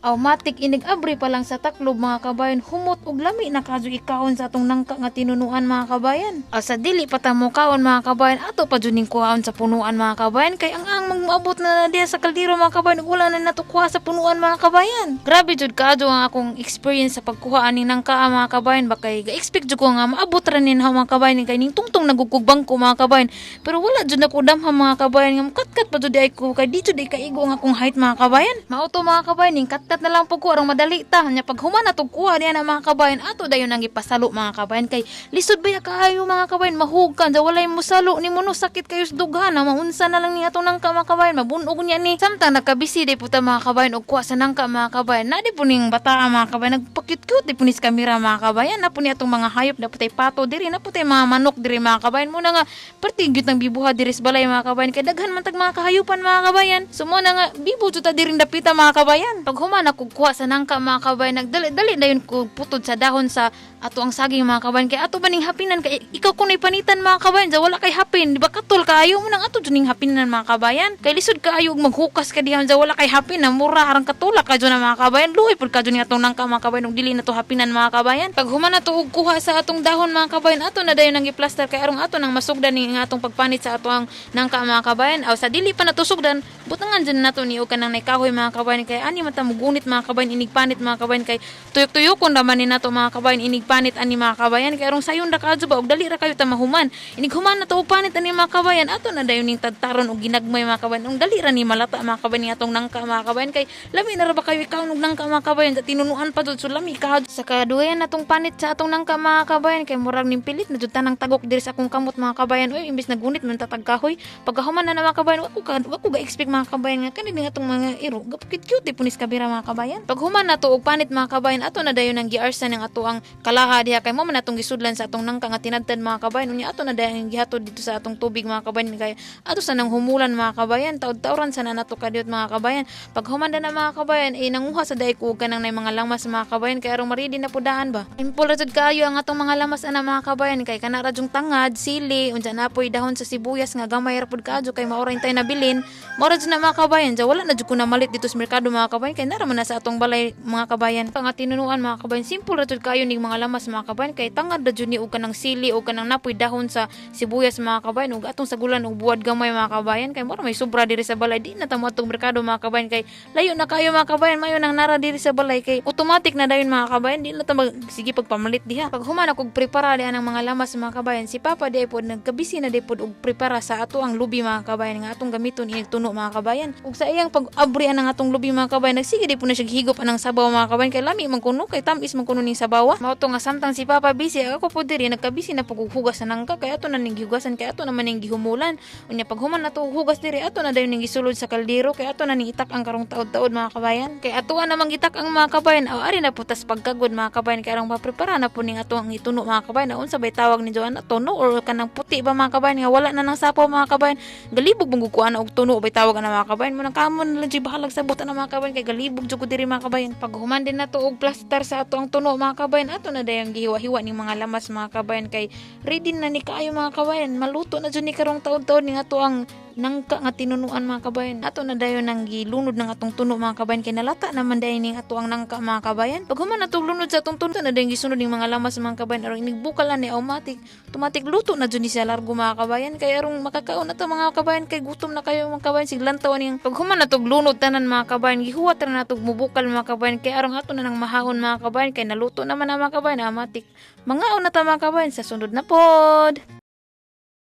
Automatic inig abri pa lang sa taklob, mga kabayan, humot og lami na kadyo ikaon sa atong nangka nga tinunuan, mga kabayan. Sa dili pa ta mokaon, mga kabayan, ato pa jud ning kuhaon sa punuan, mga kabayan, kay ang magmaabot na na diya sa kaldero, mga kabayan, ug wala na nato kuha sa punuan, mga kabayan. Grabe jud kaadyo ang akong experience sa pagkuha aning nangka, mga kabayan ba, kay ga-expect jud ko nga maabot ra nin ha, mga kabayan, kay ning tungtong nagugug bangko, mga kabayan, pero wala jud nako damha, mga kabayan, nga mukatkat pa jud ay ko kay di jud ay kaigo ang akong height, mga kabayan. Mao to, mga kabayan, ning katkat na lang po ko arong madali ta nya. Pag human na tog kuha diya na, mga kabayan, ato dayon ang gipasalo, mga kabayan, kay lisod ba ya kaayo, mga kabayan, mahug ka da walay musalo nimo no, sakit kayo sa dughan na maunsa na lang ni atong nangka, mga kabayan, mabunog niya ni. Samtang nakabisi di puta, mga kabayan, og kuha sa nangka, mga kabayan, na di po ning bata, mga kabayan, nagpakit-cute di po ni sa kamera, mga kabayan. Na po ni atong mga hayop, na po tay pato diri, na po tay mga manok diri, mga kabayan. Muna nga perti gyud nang bibuha diri sa balay, mga kabayan, kay daghan man tag mga kahayupan, mga kabayan. So mo na nga bibo jud ta diri dapita, mga kabayan. Pag human ako kuha sa nangka, mga kabayan, nagdali dali dayon ko putod sa dahon sa ato ang saging, mga kabayan, kay ato ba ning hapinan, kay ikaw kunoy panitan, mga kabayan sa wala kay hapin, di ba katol kaayo mo nang ato jud ning hapinan, mga kabayan, kay lisod kaayo og maghukas ka diha sa wala kay hapin na mura arang katulak ka jud na, mga kabayan. Luoy pud ka jud ni atong nangka, mga kabayan, ug dili na to hapinan, mga kabayan. Pag human na to og kuha sa atong dahon, mga kabayan, ato na dayon ang giplaster kay arong ato nang masugdan ni ang atong pagpanit sa ato ang nangka, mga kabayan. Aw sa dili pa natusugdan, butangan jud nato ni og kanang kahoy, mga kabayan, kay ani man ta mugunit, mga kabayan, inig panit, mga kabayan, kay tuyok-tuyokon ra man ni nato, mga kabayan, inig panit ani, mga kabayan, kay arong sayon ra kaadyo ba og dali ra kayo ta mahuman. Inig human na to og panit ani, mga kabayan, ato na dayon ning tadtaron og ginagmay, mga kabayan, ug dali ra ni malata, mga kabayan, ni atong nangka, mga kabayan, kay lami na ra ba kayo ikaon og nangka, mga kabayan, sa tinunuan pa jud, so lami ka. Sa kaduhayan natong panit sa atong nangka, mga kabayan, kay murag ning pilit na jud tanang tagok diri sa akong kamot, mga kabayan oy, imbis na gunit man tatag kahoy. Pagkahuman na na, mga kabayan, wa ko ga expect, mga kabayan, nga kani ning atong mga iro gapukit cute di punis kabira, mga kabayan. Pag human na to og panit, mga kabayan, ato na dayon ang giarsa ng ato ang kalaha diha, kay mo man atong gisudlan sa atong nangka nga tinadtad, mga kabayan. Unya ato na dayon ang gihatod dito sa atong tubig, mga kabayan, kay ato sa nang humulan, mga kabayan, taud-tauran sa na nato kadiyot, mga kabayan. Pag human na na, mga kabayan, eh nanguha sa dayko og kanang nay mga lamas, mga kabayan, kay arong maridi na pudaan ba. Simple ra jud kaayo ang atong mga lamas ana, mga kabayan, kay kana ra jung tangad, sili, unsa na poy dahon sa sibuyas nga gamay ra pud kaadyo kay mao ra tay nabilin. Mao ra jud na, mga kabayan. Ja wala na jud ko namalit dito sa merkado, mga kabayan, kay nara man na sa atong balay, mga kabayan. Ang tinunuan, mga kabayan, simple ra jud kaayo ning mga lamas, mga kabayan, kay tangad ra jud ni og kanang sili og kanang napoy dahon sa sibuyas, mga kabayan, ug atong sagulan og buwad gamay, mga kabayan, kay mura may sobra diri sa balay. Di na ta mo atong merkado, mga kabayan, kay layo na kayo, mga kabayan. Mayo nang nara diri sa balay kay automatic na dayon, mga kabayan, di na ta mag sige pagpamalit diha. Pag human ako prepara diha ng mga lamas, mga kabayan, si Papa di pod nagkabisi na di pod og prepara sa ato ang lubi, mga kabayan, nga atong gamiton inig tuno, mga kabayan. Ug sa iyang pag-abri anang atong lubi, mga kabayan, nagsige di po na siya higop anang sabaw, mga kabayan, kay lami man kuno, kay tamis man kuno ning sabaw. Mao to nga samtang si Papa busy, ako po diri nagkabisi na pug hugas sa nangka, kay ato na ning gihugasan, kay ato naman ning gihumulan. Unya pag human na to hugas diri, ato na dayon ning gisulod sa kaldero, kay ato na ning itak ang karong taod-taod, mga kabayan, kay ato namang itak ang mga kabayan. Aw ari na putas pagkagod, mga kabayan, kay arong maprepara na po ning ato ang ituno, mga kabayan. Unsa bay tawag ni Joanna, tuno or kanang puti ba, mga kabayan, nga wala na nang sapaw, mga kabayan? Galibog bang kuan og tuno bay tawag ana, mga kabayan. Mo nang kamo na lang jud bahalag sabot ana, mga kabayan, kay galibog jud ko diri, mga kabayan. Pag human din nato og plaster sa ato ang tuno, mga kabayan, ato na dayang gihiwa-hiwa ning mga lamas, mga kabayan, kay ready na ni kaayo, mga kabayan. Maluto na jud ni karong taod-taod ning ato ang nangka nga tinunuan, mga kabayan. Ato na dayon nang gilunod ng atong tuno, mga kabayan, kay nalata naman dayon ning ato ang nangka, mga kabayan. Pag human natong lunod sa atong tuno na dayon gisunod ning mga lamas, mga kabayan, aron inigbukal ni automatic automatic luto na jud ni siya largo, mga kabayan, kay arong makakaon na to, mga kabayan, kay gutom na kayo, mga kabayan, siglantaw ning. Pag human natog lunod tanan, mga kabayan, gihuwat ra natog mubukal, mga kabayan, kay arong ato na nang mahahon, mga kabayan, kay naluto naman na, mga kabayan. Automatic mangaon na ta, mga kabayan. Sa sunod na pod.